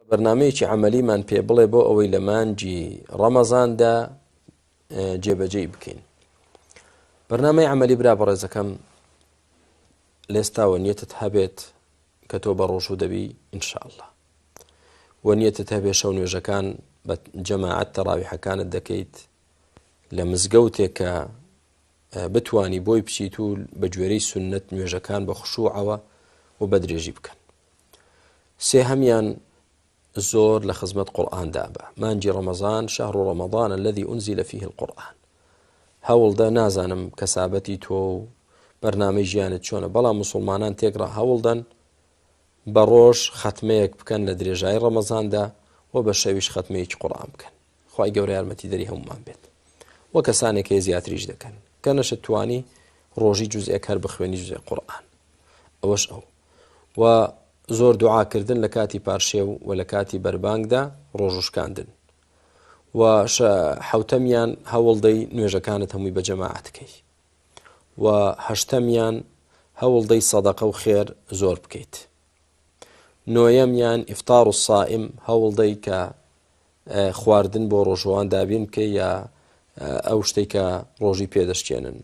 بەرنامەیەکی عەمەلیمان پێ بڵێ بۆ ئەوەی لە مانگی ڕەمەزاندا جێبەجێی بکەین. بەرنامەی عەمەلی برا بەڕێزەکەم لێستاوە نیەتت هەبێت کە تۆ بە ڕۆژوو دەبی ئینشاءاللە وە نیەتت هەبێ شەو نوێژەکان بە جەماعەت تەراویحەکانت دەکەیت لە مزگەوتێک کە بتانی بۆی بچیت و بە گوێرەی سنت نوێژەکان بە خشوعەوە و بە درێژی بکەن سێهەمیان زۆر لە خزمەت قورئاندا بە، مانگی ڕەمەزان، شهر رمضان الذی انزل فیه القرآن، هەوڵدە نازانم کەسابەتی تۆ و بەرنامەی ژیانت چۆنە بەڵام موسڵمانان تێکڕا هەوڵدەن بە ڕۆژ خەتمەیەک بکەن لە درێژایی ڕەمەزاندا و بە شەویش خەتمەیەکی قورئان بکەن خوای گەورە یارمەتی دەری هەمومان بێت و کەسانێک هەیە زیاتریش دەکەن کە نەشت توانی ڕۆژی جوزئێک هەر بخوێنی جوزئ قورئان ئەوەش ئەو و زۆر دوعا کردن لە کاتی پارشێو و لە کاتی بەربانگدا ڕۆژوو شکاندن و حەوتەمیان هەوڵدەی نوێژەکانت هەمووی بە جەماعەت کەی و هەشتەمیان هەوڵدەی سەدەقە و خێر زۆر بکەیت نۆیەمیان ئیفتار و سائم هەوڵدەی کە خواردن بۆ ڕۆژوان دابین بکەی یا ئەو شتێک کە ڕۆژی پێدەشکێنن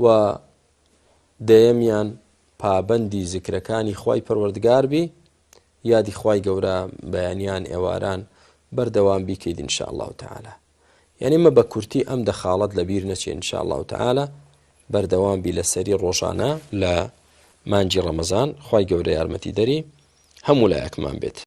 و دەیەمیان پابەندی زیکرەکانی خوای پەروەردگار بی یادی خوای گەورە بەیانیان ئێواران بەردەوام بیکەیت ان شاء الله تعالی یعنی مە بە کورتی ئەم دە خاڵەت لەبیر نەچێ ان شاء الله تعالی بەردەوام بی لەسەری ڕۆژانە لە مانگی ڕەمەزان خوای گەورە یارمەتی دەری هەموو لایەکمان بێت.